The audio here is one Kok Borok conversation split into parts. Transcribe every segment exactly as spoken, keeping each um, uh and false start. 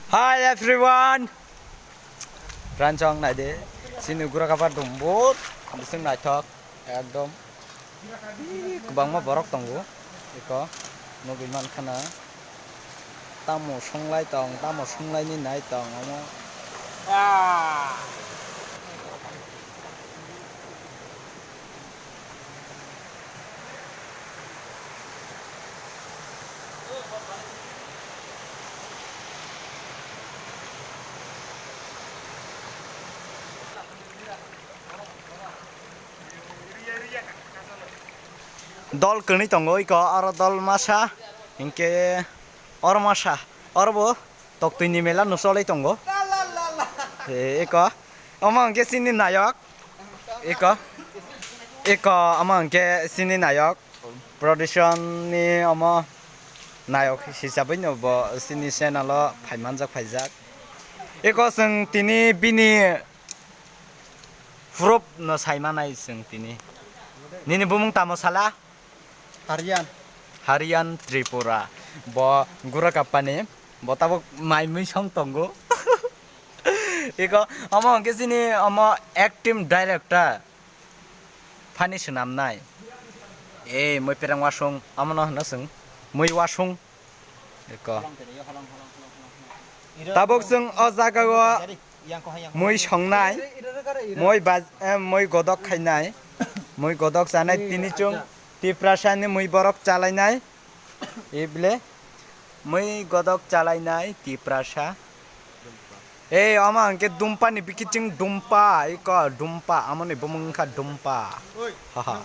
Hi everyone. Pranchong naide. Sini gura kapar dumbur. Bising naithok. Ekdom. Ih, kwbangma borok tongo. Eko. Nugui mankhana. Tamo songlai tong, tamo songlaini nai tong omo. Dol kwnwi tongo iko, oro dol masa, hinkhe oro masa, oro bo toktwini mela no cholwi tongo. E, iko, omo hinkhe chini nayok, iko, iko, omo hinkhe chini nayok, production ni omo nayok hisabwi no bo chini channel o phaimanjak phaijak. Iko chwng tini bini proof no saimanai chwng tini. Nini bumung tamo sala? Harian. Harian Tripura. Bo gura kapani. Bo tabuk mai mui song tongo. Iko, omo hwnkhe chini omo acting director. Phani swnamnai. Ei, mui pereng wasung. Omono hwno chwng. Mui wasung. Eko. Tabuk chwng o jagao mui songnai, mui baj-, eh, mui godok khainai, mui godok chanai tini chwng Tiprasani mui borok chalainai, ible mui godok chalainai Tiprasa. Ei, omo hwnkhe dumpani bikiching dumpa, iko dumpa, amoni bumung wngkha dumpa. Haha.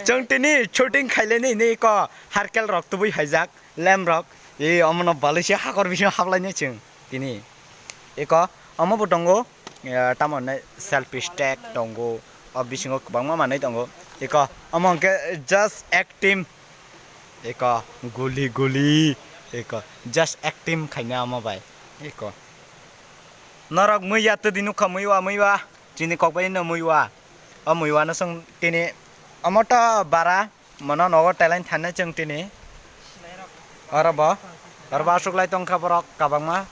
Chwng tini shooting khaileni ni iko harkel rok tubui haijak, lem rok. Ei, omono balui se hakor bisingo haplainai chwng tini. Iko, omo bo tongo, eh, tamo hwnai selfie stick tongo, o bisingo kwbangma manwi tongo. Iko, omo hwnkhe just acting. Eko, guli guli. Eko, just acting khaina omo bai. Eko. Norok muiya twdwi nukha muiwa muiwa. Chini kok bai no muiwa. O muiwa no chwng tini omo to bara. Mono nogo talent thanai chwng tini. Oro bo. Oro bo aswk lai tongkha borok kabangma.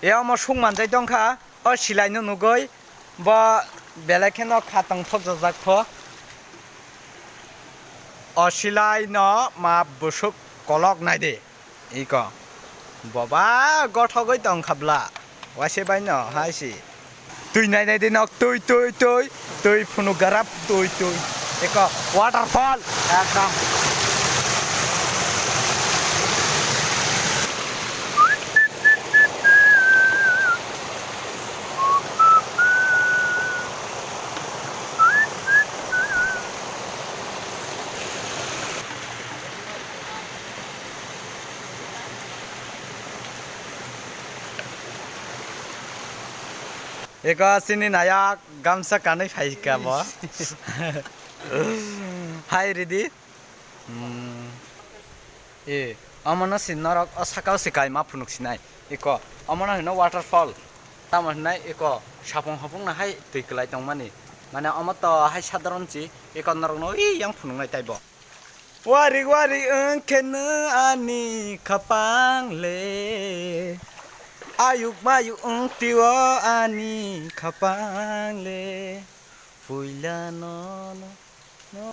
E omo sung manjai tongkha. O silai no nugui bo belai kheno kha tongthok jajak pho. O silai no ma bwswk kolok nai di. Iko. Boba gothogwi tong kha bla. Waise bai no hai si. Twi nai nai di nok twi twi twi. Twi phunuk garap twi twi. Iko waterfall. Ekdom. Eko chini nayak gamsa kanwi phaikha bo. Hai ridi. Hmm. E, omono si norok o sakao si kaima phunuk sinai. Eko, omono hino waterfall. Tamo hinai eko sapung hapung no hai twi kwlai tongmani. Mane omo to hai sadharon si, eko norok no e yang phunuknai taibo. Warik warik wngkhe no ani khapang le. Ayuk mayuk wngtio ani khapang le. Puila no, no, no.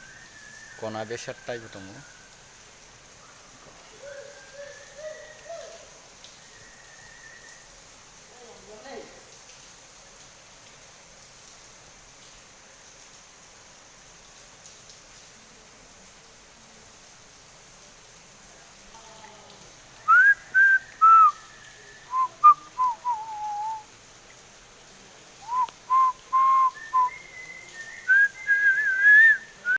Kona beser taibo tongo.